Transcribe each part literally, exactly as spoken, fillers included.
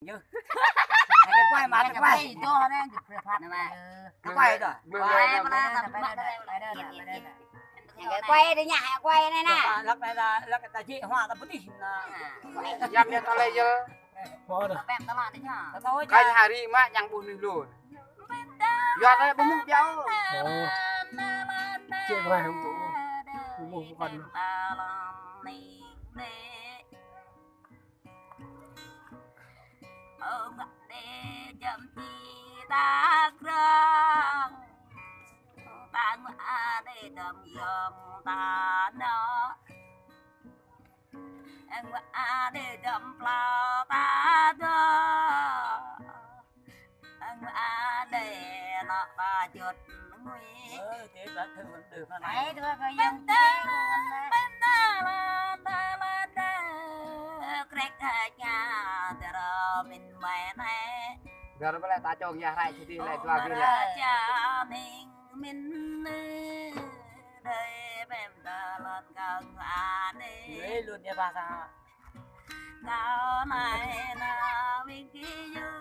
Yơ. Hãy quay mà, hãy quay. Quay đó. Quay đó. Quay mà, quay đó. Hãy quay đi nha, hãy quay này nè. Lắc này là, lắc ta dễ hoa ta bút đi. Yam yam ta lê yơ. Kênh Hari mă yang ƀuh nui lôn. Yua lê ƀu mŭt biă. Ơ. Chị Mai ƀu mŭt, ƀu mŭt kênh. Ơ, ngă đê jăm ti ta krong. Ta ngă đê đăm yong ta nô. Ngă đê đăm plao ta dô. Ngă đê nô ta jut ngui. Ơ, thế bác thử vấn đề mà này. Đấy, tôi có yên thế luôn đấy. Benta lan, ta lan đê. Krek ha cha, ta rô min mai nê. Garo bale ta čong ya rai čiti lai dua gila. Cha ning min nê. Đê bem ta lan kang anê. Ê, luôn ya bahasa. Kâo nai na wing ki yu.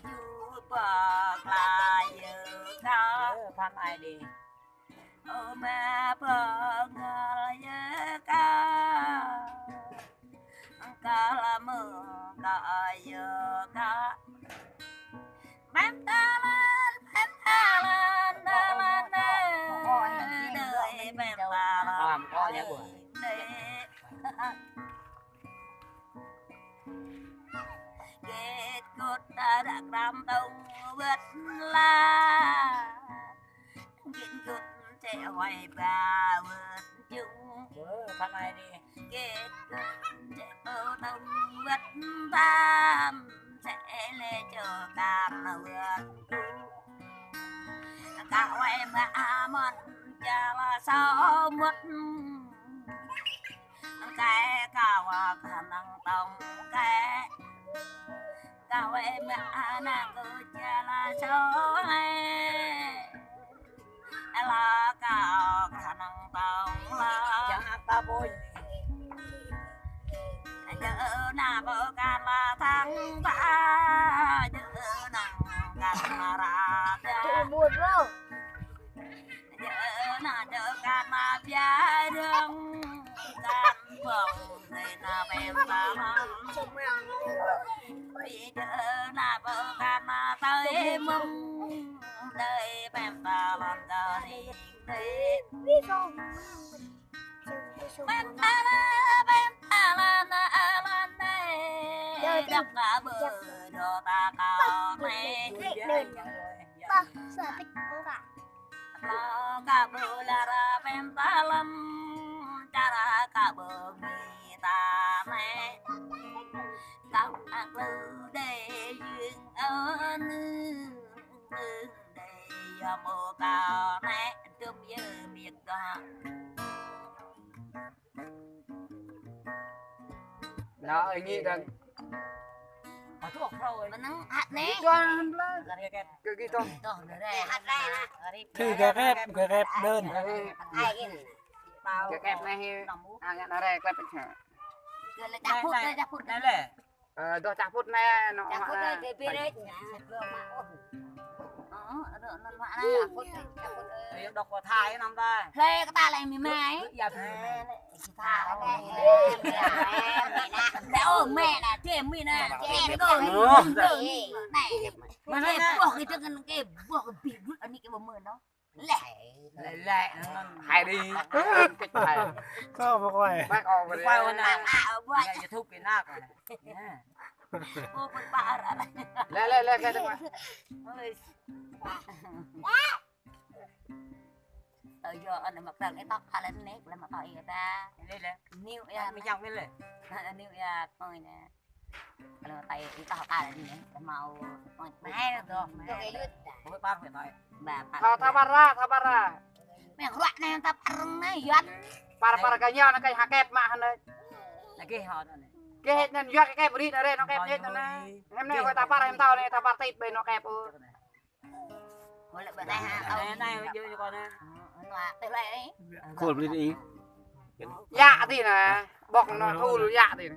Yu ba kla yơ kâo. Ơ, phan ai đi. Ơ, ma ba ngơ yơ kâo. Kâo la mơ kâo yơ kâo. Bem ta lan, bem ta lan, ta lan, ta lan, đơi bem ta lan. Git kut ta ră kram tông wơ̆t la. Git kut čĕ hoai ba wơ̆t jung. Ơ, phan ai đi. Git kut čĕ pô tông wơ̆t tam. Čĕ lê čô kan wơ̆t ku. Kâo wai mă amon jala sô mŭt. Kơ kâo kơ năng tông kơ. Kâo wai mă ană kơ jala sô lê. Ê la kâo kơ năng tông la. Čang ăt ta ƀuh. Jơ na ƀu kan la thăng ba. Jơ na kan la ra ba. Tui mŭt lô. Jơ na jơ kan la bia rơ̆ng. Kan bông dơi na bem ba măng. Pi jơ na ƀu kan la tơi mơ̆ng. Dơi bem ba lon dơi. Bem ba la, bem ba la na a la ne. Dăp na bơ dô ta kâo ne. Lo ka bơ la ra bem ba lăm. Čara ka bơ mi ta ne. Kâo ak lu đê yưng ơ nư. Đê yơ mô kâo ne. Dŭm yơ miêk gah. Nó ini dan. Mơnăng hăt nê. Itu an lah. Kơ gitu. Tuh, dere hăt nê. Thử gà ghép, gà ghép đơn. Ai gini. Gà ghép nê hi. Angat nare klep aja. Kơ lê čaput, lê čaput. Đây lê. Ơ, dŏ čaput nê, nŏ. Čaput nê, bê bê rê. Ơ, dŏ năn mă nê. Čaput, čaput. Ayo dŏ kơ Thái năm ta. Lê kơ ta lê mi mai. Ơ, ya, bê. Lê ơ mẹ nè, chê mi nè, chê mi nè. Nè. Mă nè. Kê boh kơ tơngăn, kê boh kơ bĭ bĭ, anai kê boh mơ̆n nô. Lĕ. Lĕ, lĕ. Hai đi. Kĕt hai. Sao mà quay? Bác ôm vào đi. Quay vào nè. À, à, quay. Nè, YouTube kì nă. Nè. Ô, bưng bạ rồi. Lĕ, lĕ, lĕ, lĕ, lĕ. Ôi. Tơ yơ, anai mă krăng, ê, tŏk, pha lên nè, lĕ mă tŏk, ê, ta. Lĕ, lĕ. Niu, ya, mi chăng, lĕ. Niu, ya, ôi, nè. Kalau tai ita ka ni, mau mai tu. Ôi, ba phải nói. Ba phải. Tha, tha bar ra, tha bar ra. Mẹ ruak nè, tha bar nè, yuan. Bar, bar kơ ñu nè, kơ ha kep mă hăn nè. Lagi ho nè. Kê hĕt năn yuak kep ri năn rê, nŏ kep hĕt năn nè. Hem nè, kơ tha bar hem tao nè, tha bar tip bê nŏ kep ơ. Ôi, lĕ bơ nai ha, tao. Nè, nè, yơ ñu kơ nè. Nua, tê lĕ. Khul bli đi. Yă ti nè, bok nŏ thul yă ti nè.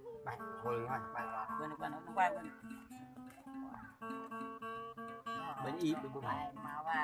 Bai, hol ngai, bai wa. Bai, bai, bai, bai. Bai i, bai bai. Bai ma wa.